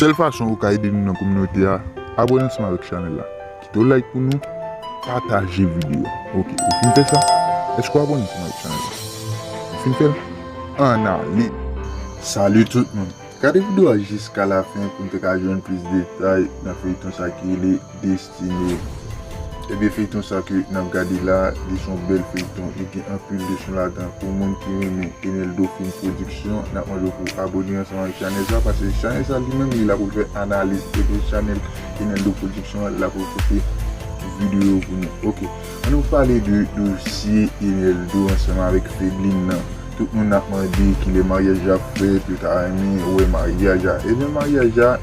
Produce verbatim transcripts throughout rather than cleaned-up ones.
Sèl fason ou ka ede nou nan kominote a, abòne ansanm avèk chanèl la. Kite yon like pou nou, pataje videyo a. Ok, ou fin fè sa? Èske w abòne ansanm avèk chanèl la? Ou fin fè l? Ann ale! Salut tout moun! Gade videyo a jiska lafen pou n te ka jwenn plis detay nan feyton sa ki rele Destiny. Ebyen, feyton sa ke n ap gade la, li se yon bèl feyton. Li gen anpil leson ladan. Pou moun ki renmen Eneldo Film Production, n ap mande w pou abòne ansanm avèk chanèl sa, paske chanèl sa li menm, li la pou l fè analiz. Ebyen, chanèl Eneldo Production an la pou l pote videyo pou nou. Ok, ann nou pale de dosye Eneldo ansanm avèk Fedline nan. Tout moun ap mande kilè maryaj la ap fèt, yo ta renmen wè maryaj la. Ebyen, maryaj la,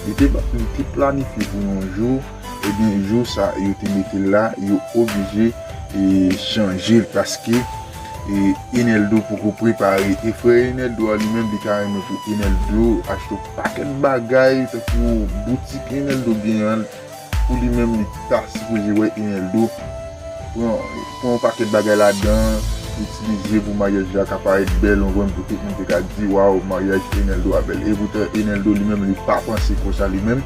li te, li te planifye pou yon jou. Ebyen, jou sa yo te mete l la, yo oblije e, chanje l paske e, Eneldo poko prepare. E frè Eneldo a li menm, li ta renmen pou Eneldo achte yon pakèt bagay, tankou boutik Eneldo genyen an, pou li menm, li ta sipoze wè Eneldo pran, pran yon pakèt bagay ladan, itilize pou maryaj la ka parèt bèl, ou konprann, pou tout moun te ka di, waw, maryaj Eneldo a bèl. Epoutan, Eneldo li menm, li pa panse konsa li menm.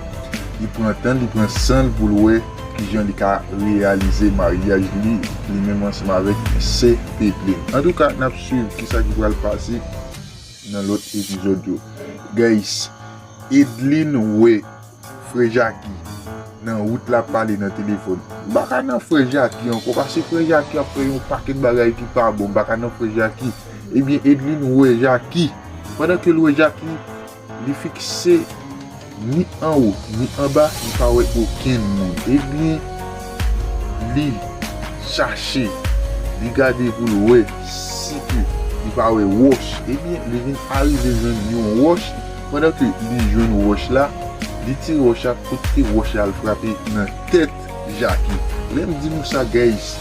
Li pran tan, li pran san l pou l wè kijan li ka reyalize maryaj li, li menm ansanm avèk sè Fedline. Antouka, n ap swiv kisa ki pral pase nan lòt epizòd yo. Guys, Edline wè frè Jackie nan wout la ap pale nan telefòn. M pa ka nan frè Jackie ankò, paske frè Jackie ap fè yon pakèt bagay ki pa bon. M pa ka nan frè Jackie. Ebyen, Edline wè Jackie. Pandan ke l wè Jackie, li fikse ni anwo, ni anba, li pa wè okenn moun. Ebyen, li chache, li gade pou l wè si ke li pa wè wòch. Ebyen, li vin arive jwenn yon wòch. Pandan ke li jwenn wòch la, li tire wòch la, kote wòch la al frape nan tèt Jackie. Lè m di nou sa, guys,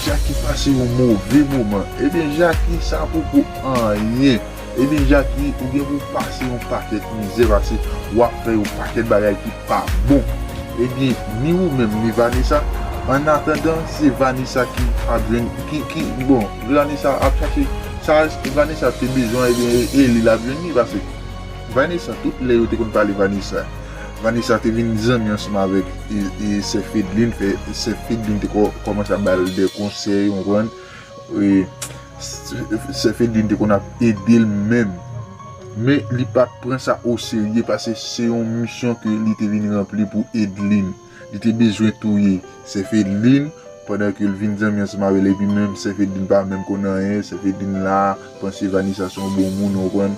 Jackie pase yon move moman. Ebyen, Jackie, sa poko anyen. Ebyen, Jackie, ou gen pou w pase yon pakèt mizè, paske w ap fè yon pakèt bagay ki pa bon. Ebyen, ni ou menm, ni Vanessa, annatandan, se Vanessa ki ap jwenn, ki, ki, bon, Vanessa ap chache sa Vanessa te bezwen, ebyen, e, e li l ap jwenn li, paske Vanessa, tout lè yo te konn pale Vanessa, Vanessa te vin zanmi ansanm avèk, e, e, sè Fedline, fè, sè Fedline te kò-, kòmanse ap ba l de konsèy, ou konprann? E, s-, sè Fedline te konn ap ede l menm. Men li pa t pran sa oserye, paske se yon misyon ke li te vin ranpli pou Edline. Li te bezwen touye sè Fedline, pandan ke l vin zanmi ansanm avè l, epi menm sè Fedline pa menm konn anyen, sè Fedline la, panse Vanessa se yon bon moun, ou konprann?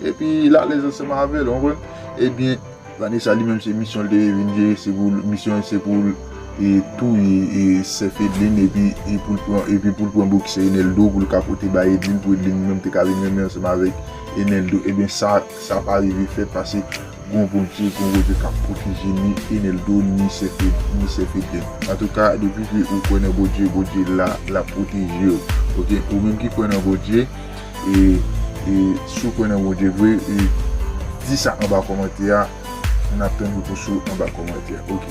Epi l alèz ansanm avè l, ou konprann? Ebyen, Vanessa li menm se misyon l te vin jere, se pou l, misyon l se pou l, e, touye, e, sè Fedline, epi, e pou l pran, epi pou l pran bokisè Eneldo, pou l ka pote bay Edline, pou Edline menm te ka vin renmen ansanm avèk Eneldo. Ebyen, sa, sa pa rive fèt, paske gon Bondye, gon Bondye k ap pwoteje ni Eneldo, ni sè Fed-, ni sè Fedline. Antouka, depi ke ou kwè nan Bondye, Bondye la, l ap pwoteje w. Ok, ou menm ki kwè nan Bondye, e, e, si w kwè nan Bondye vre, e, di sa anba kòmantè a, n ap tann repons ou anba kòmantè a. Ok.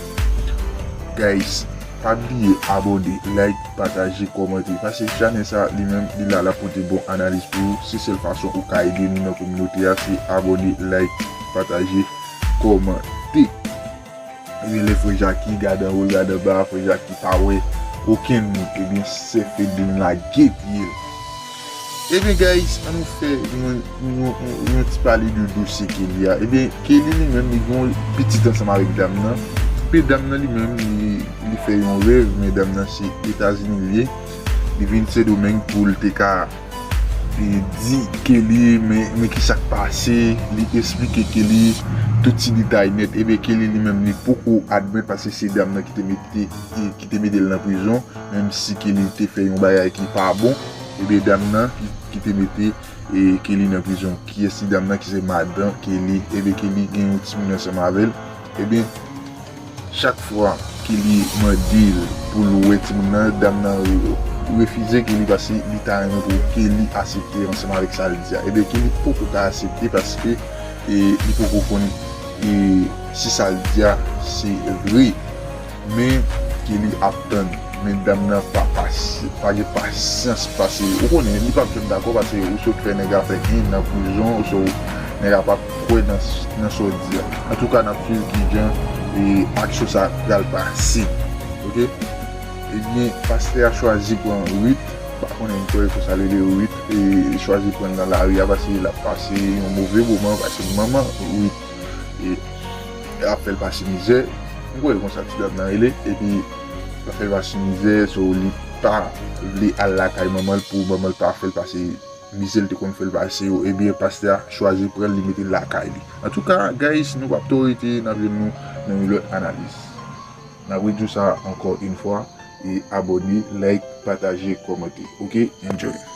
Guys, pa bliye abòne, like, pataje, kòmante. Paske chanèl sa, li menm, li la, l ap pote bon analiz pou ou. Se sèl fason ou ka ede nou nan kominote a, se abòne, like, pataje, kòmante. Ebyen, lè frè Jackie gade anwo, l gade anba, frè Jackie pa wè okenn moun. Ebyen, sè Fedline la gen pye l. Ebyen, guys, ann nou fè yon, yon, yon, yon ti pale de dosye Kelly a. Ebyen, Kelly li menm, li gen yon pitit ansanm avèk dam nan. Epi dam nan li menm, li, li fè yon rèv, men dam nan se Etazini li ye. Li vin Sendomeng pou l te ka, e, di Kelly, men, men ki sa k pase, li esplike Kelly tout ti detay nèt. Ebyen, Kelly li menm, li poko admèt paske se dam nan ki te mete, e, ki te mete l nan prizon. Menm si Kelly te fè yon bagay ki pa bon, ebyen dam nan ki, ki te mete, e, Kelly nan prizon. Kiyès li dam nan ki se madan Kelly? Ebyen Kelly gen yon timoun ansanm avè l. Ebyen, chak fwa Kelly mande l pou l wè timoun nan, dam nan refize Kelly paske li ta renmen pou Kelly aksepte ansanm avèk sa l di a. Ebyen Kelly poko ka aksepte paske, e, li poko konn, e, si sa l di a se vre. Men Kelly ap tann. Men dam nan pa, pa, pa gen pasyans, paske ou konnen li p ap janm dakò, paske ou sot fè nèg la fè en an prizon, so, Nèg la p ap kwè nan, nan sa w di a. Antouka, n ap swiv kijan e aksyon sa pral pase. Oke? Ebyen, pastè a chwazi pran Rit, pa konnen m kwè konsa l rele Rit, e chwazi pran l nan lari a paske l ap pase yon move moman, paske manman Rit e ap fè l pase mizè. M kwè konsa ti dam nan rele, epi l ap fè l pase mizè, so li pa vle al lakay manman l pou manman l pa fè l pase mizè l te konn fè l pase yo, ebyen, pastè a chwazi pran l, li mete l lakay li. Antouka, guys, nou p ap twò rete, n ap jwenn nou nan yon lòt analiz. N ap redi w sa ankò yon fwa, e abòne, like, pataje, kòmante. Oke? Enjoy.